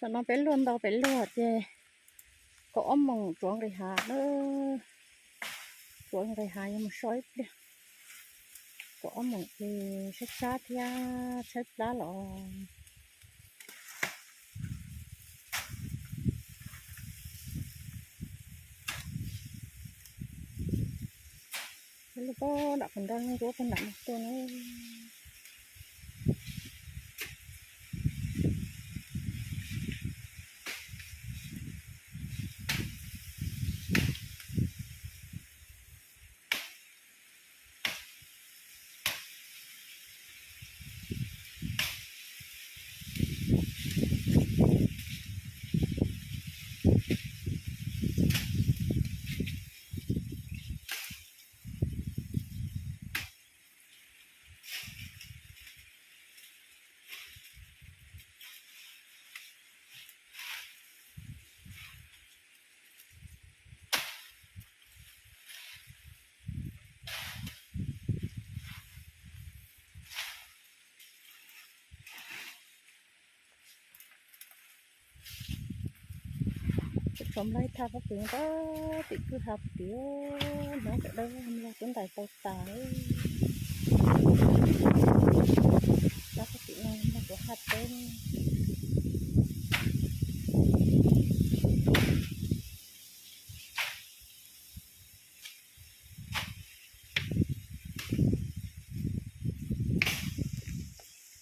Tam no peb luaj ntau peb luaj ces kaum ob moos tsuav nqis hav na. Tsuav nqis hav yuav mus so ib pliag. Kaum ob moos ces sab sab thiab tshaib plab los. Lub pob nram qhov nroj nruab pob nram no tuaj na. Tsom nplaig thaj pob kws rau tim kwj ha puag tim, hnab cov dawb los tub ntais tau tas. Thaj pob kws no yog kuv ha teb.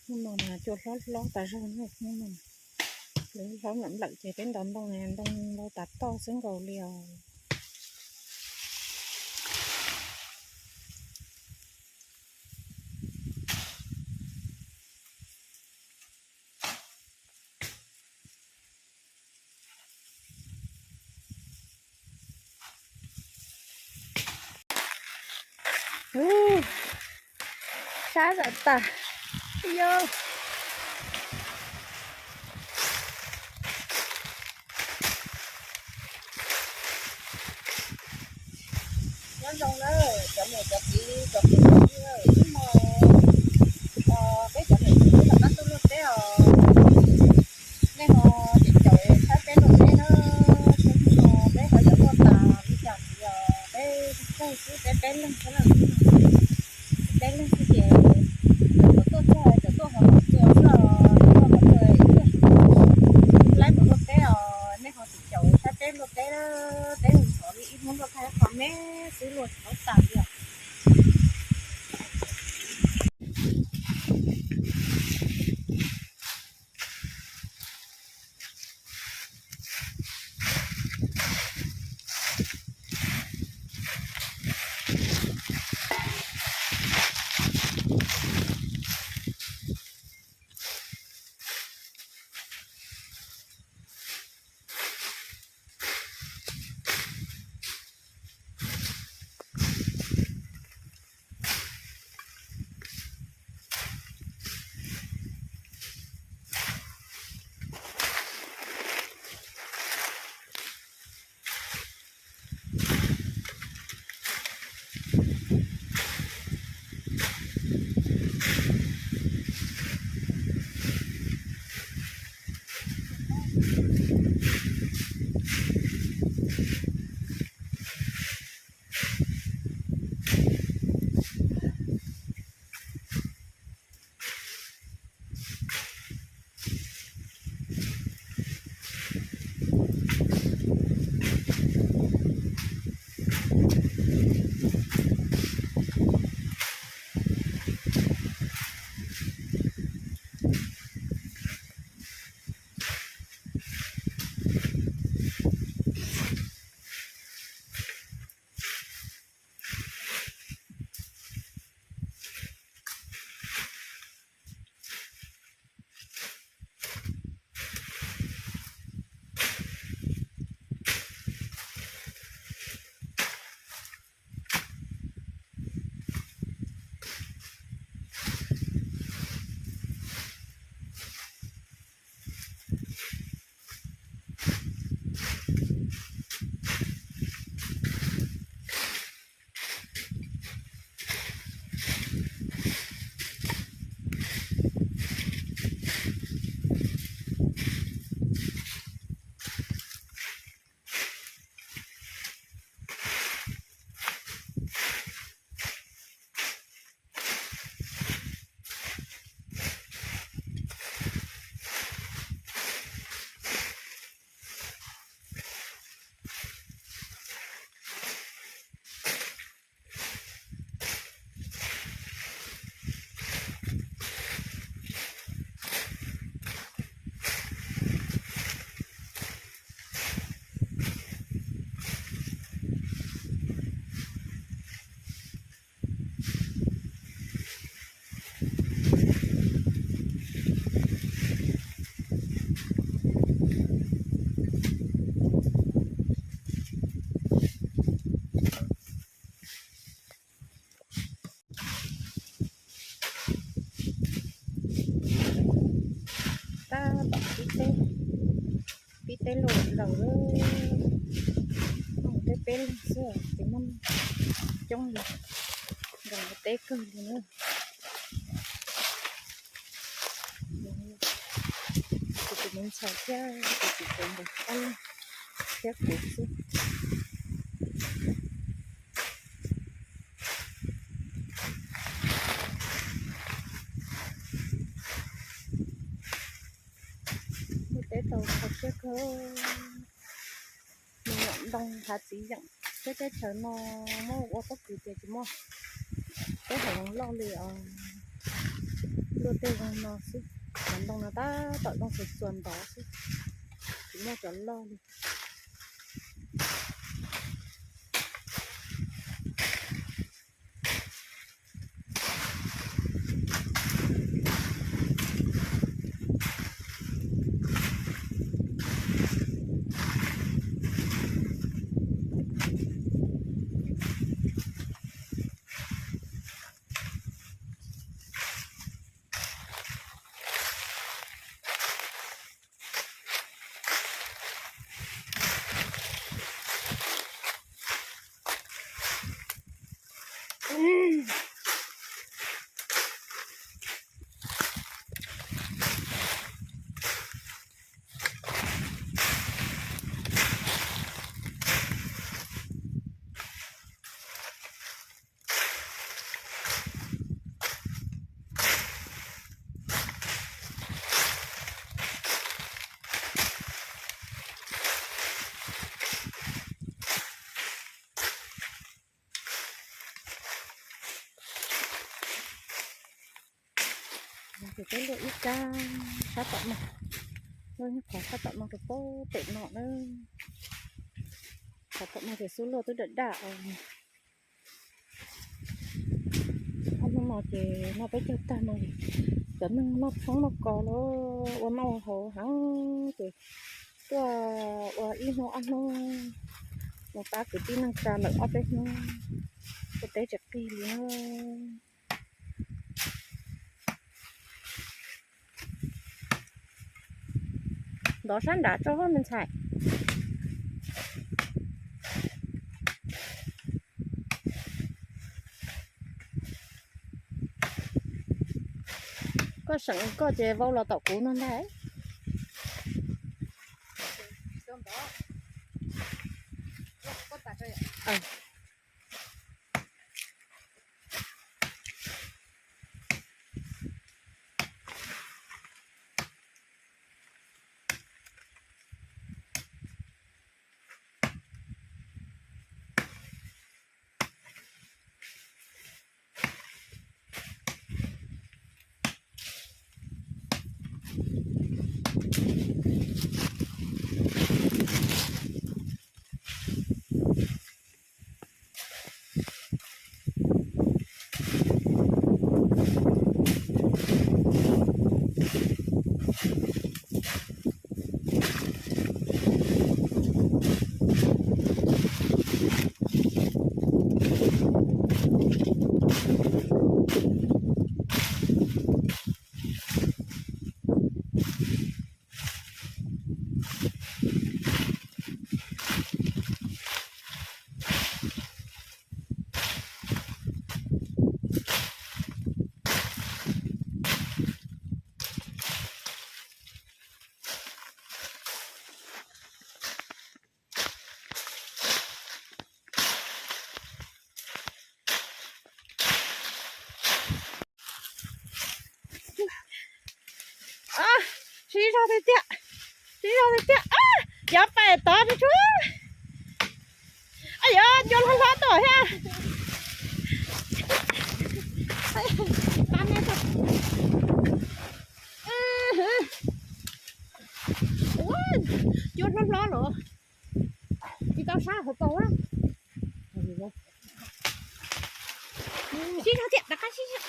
Hnub no mas cua hlob hlob tas zog na hnub no. Lawv hlob nplawm nplawm ces peb ntov ntoo, ntoo ntau tas toj xwb nkaus li os. Sab zam tas. Yog nyob zoo na cov niam cov txiv cov kwv cov tij, ib hmo peb cov niam txiv twb los pab tuaj luaj teb os. Nej ho tseem caum saib peb luaj teb na. Txhua hnub no peb ho yuav tuaj tas li cas txiv os, peb tseem xwb peb peb leeg xwb na. Peb leeg xwb ces cov tuaj txog cov tuaj ho mus txua xwb os, cov tuaj ho mus txua ib pliag laib mus luaj teb os. Nej ho tseem caum saib peb luaj teb, peb mus thov li ib hnub luaj teb qhov me xwb luaj tsis tau tas li os. teb, pib teb luaj lawm, muaj teb peb leeg xwb ces muaj coob li, nkaus teb kawg li na. Kuv tus me ntxhais thiab tus txiv tsev ntawd ob leeg thiab kuv xwb. Muaj teb tau kho siab kawg. Nws nyob ntoo hav txiv yeem, peb teb chaws no muab ua pob kws ces tsis muaj teb hav zoov loj li os. Luaj tej zoo no xwb, cov ntoo no tab tom zoo txuas txuas ntov xwb, tsis muaj cov loj li. Ces peb luaj ib kab sab tom no, luaj qhov sab tom no rau pem no na. Qhov tom no ces xub luaj twb daj daj os. Ob hnub no ces noj peb caug tag no, cov neeg noj tshoob noj kos los ua noj ua haus heev ces tuaj ua ib hnub ob hnub, mus pab kwv tij neej tsa lawm ob peb hnub, ua teb tsis qig li na. Ntov sab nrad tso me ntxhais. Koj seem koj ces vau los tom kuv no ntag. Sib zog tiag tiag, sib zog tiag tiag. Cov pais tod tsuag tsuag. Yog cua hlob hlob tuaj thiab. Cua hlob hlob los tsis tau sab hauv paus. Sib zog thiab, rov qab sib zog.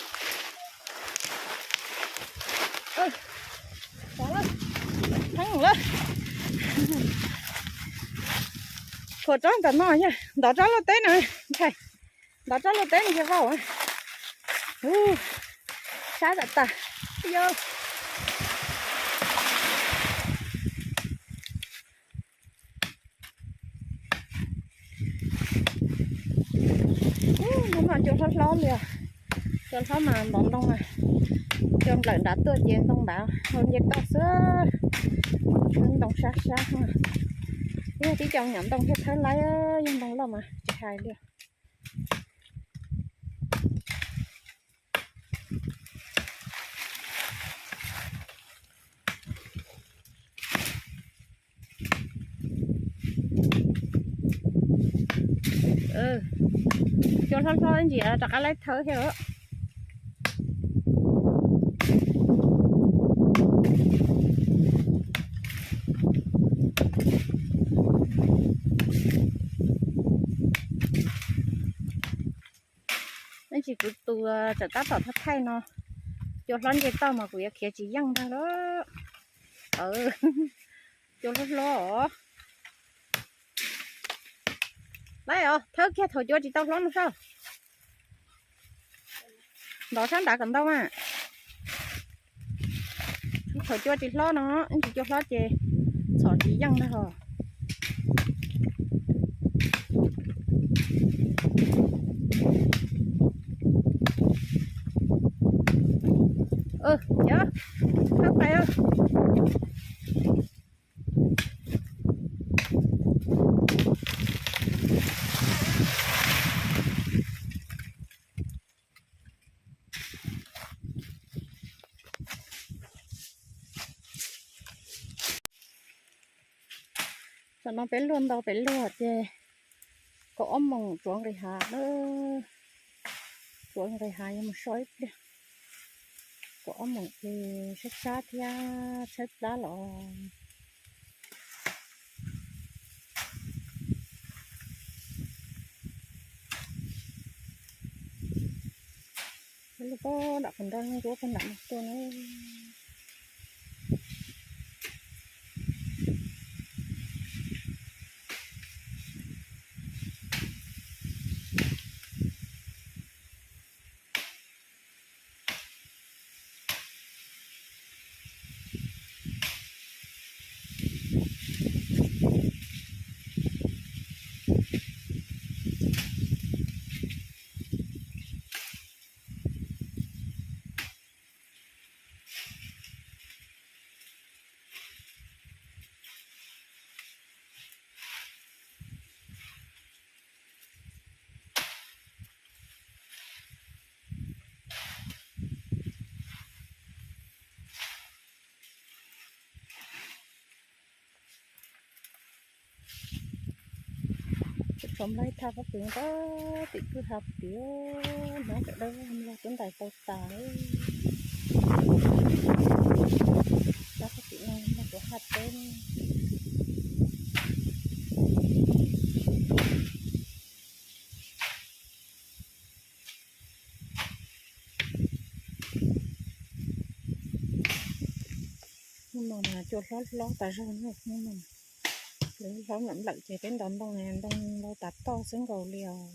Heev lawm. Thuam tsob ntawm no, ntov tsob luaj teb no, ntov tsob luaj teb no ces vau. Sab tam tas. Yog Cua hlob hlob li, cua hlob mas ntov ntoo, cua nplawm nrad tuaj ces ntoo nrad hau nce toj xwb. Ntoo sab sab, yog tib co nyom ntoo thiaj thawb laib, yog ntoo loj mas tsis hais li. Cua hlob hlob ntsis rov qab laib thawb thiab. Ib ntsis kuv tus tseem tab tom thaij no, cua hlob nce toj mas kuv yuav khiav tsis yeej ntag lauj. Cua hlob hlob os. Laib os, thawb kiag thaum cua tsis tau hlob no soj. Ntov sab nrad kom ntau mas. Thaum cua tsis hlob no, ib ntsis cua hlob ces txhom tsis yeej ntag hos. Yog, thawb pais. Tam no peb luaj ntau peb luaj ces kaum ob moos tsuav nqis hav na. Tsuav nqis hav yuav mus so ib pliag. Kaum ob moos ces sab sab thiab tshaib plab los. Lub pob dam qhov nroj nruab pob nram no tuaj na. Txhob nplaig thaj pob kws rau tim kwj ha tid, hnab cov dawb log tub ntais tau tas. Rau tim no kuv ha teb. Hnub no mas cua hlob hlob tas zog, hnub no lawv hlob nplawm nplawm ces peb ntov ntoo, ntoo ntau tas toj xwb nkaus li os.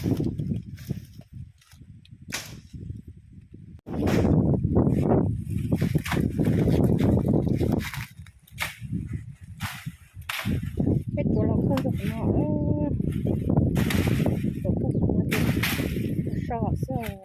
Peb tuav los kuj zoo no, tuav kuj zoo no ces so xwb.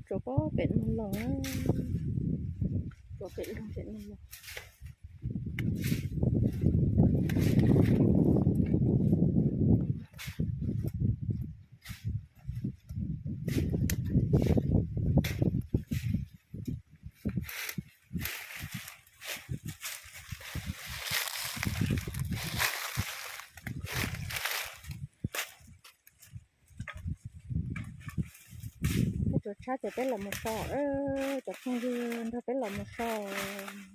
Tsuav pem no los, tsuav pem no, pem no los. Peb tsuav tshab ces peb los mus so, cov phooj ywg nrog peb los mus so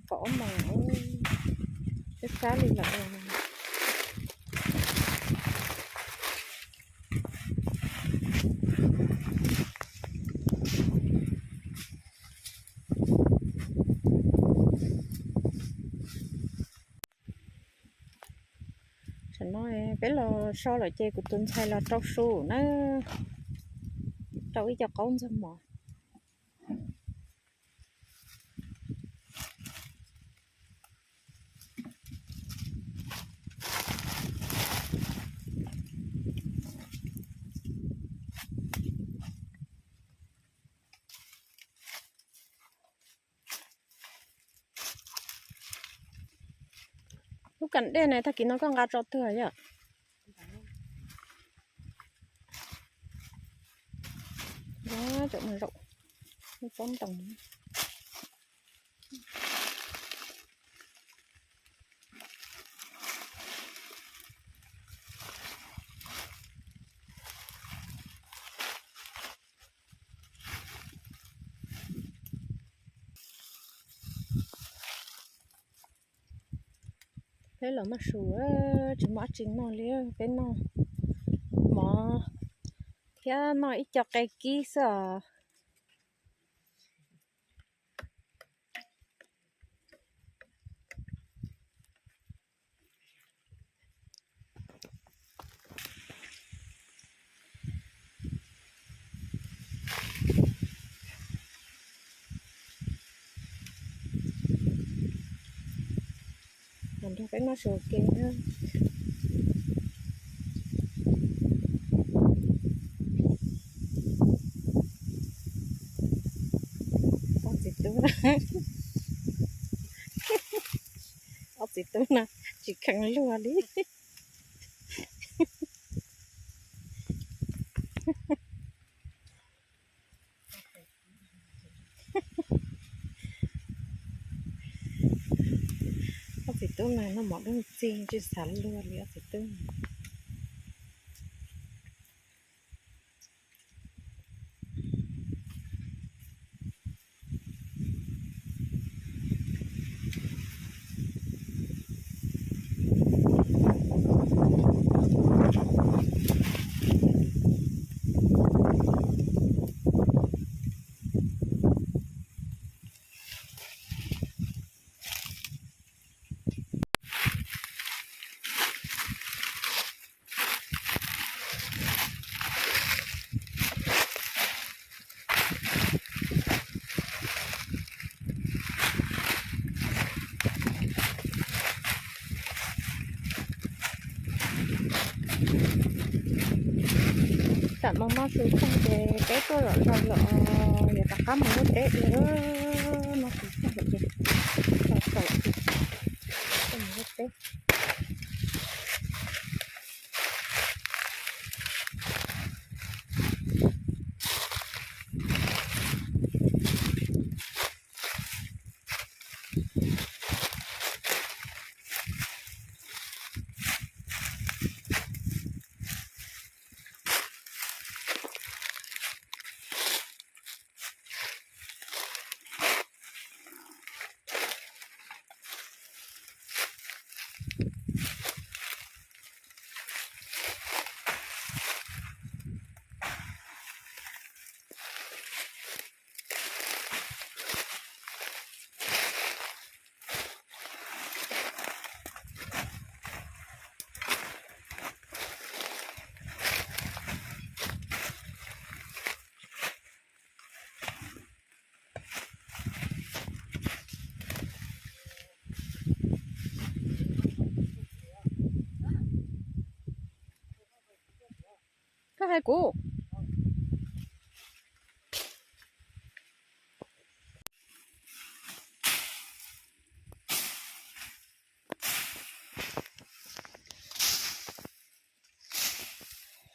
kaum ob moos, peb tshab li lawm. Tam no peb los so lawm ces kuv tus ntxhais los rau su na, rau ib co qaub ntxog mov. Lub kas dej ne tag kis no koj nqa tso twg yom? Cov no zaum, pob ntoos. Peb los noj su, tsis muaj dab tsi noj li, peb noj mov thiab noj ib co qe kib xwb os. Nrog peb noj su ua ke na. Ob txiv tub, ob txiv tub no tsis kheev luag li. Ob txiv tub no noj mov dub txig tsis xav luag li ob txiv tub. Tam no noj su tag ces peb tuaj zom zaws los, yuav rov qab mus lub teb dua. Noj su tag lawm ces txaus txaus ces mus lub teb. Koj hais kuv.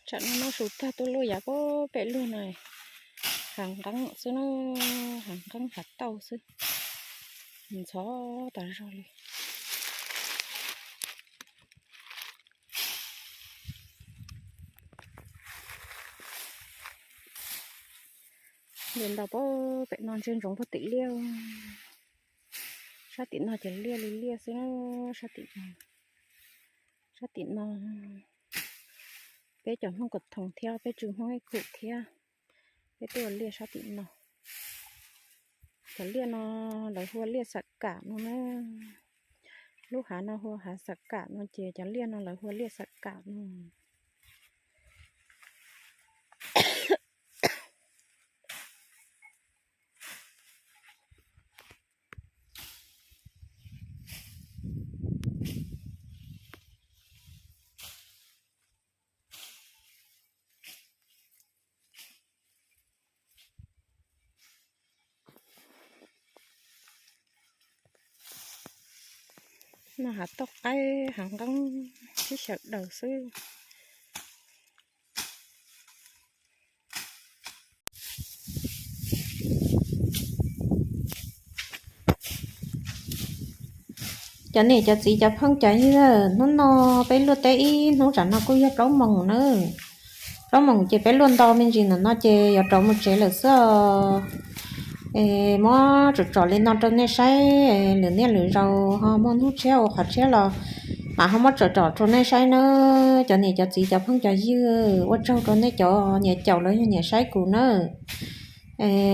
Tsam no noj su tag tuaj luaj yav pem luag no, hav nqeeb xwb na, hav nqeeb hav tauj xwb, ntxhov tas zog li. Li ntawd pem no ntshe ntsoov puag tim liaj. Sab tim no ces liaj li liaj xwb na, sab tim no, sab tim no peb cov Hmoob Kos Thoom thiab peb tsw Hmoob ib khum thiab, peb tuaj liaj sab tim no. Cov liaj no lawv hu ua liaj xam kam no na. Lub hav no hu ua hav xam kam no ces cov liaj no lawv hu ua liaj xam kam no. No hav tauj qaib hav nqeeb sib sawv daws xwb. Cov niam cov txiv cov phooj cov ywg, hnub no peb luaj teb ib hnub, tsam no kuj yog plaub moos na. Plaub moos ces peb luaj nto me ntsis ntawm no ces yuav rov mus tsev lawm xwb os. Es muab tsom tsom li no rau nej saib, lwm niaj lwm zaus ho muaj hnub tshiab ua qhov tshiab los mam ho muab tsom tsom rau nej saib nawb. Cov niam cov txiv cov phooj cov ywg, ua tsaug rau nej cov nyiam caum los yog nyiam saib kuv nawb.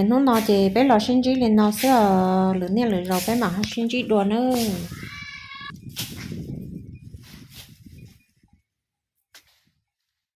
Hnub no ces peb los sib ntsib li no xwb os, lwm niaj lwm zaus peb mam ho sib ntsib dua nawb.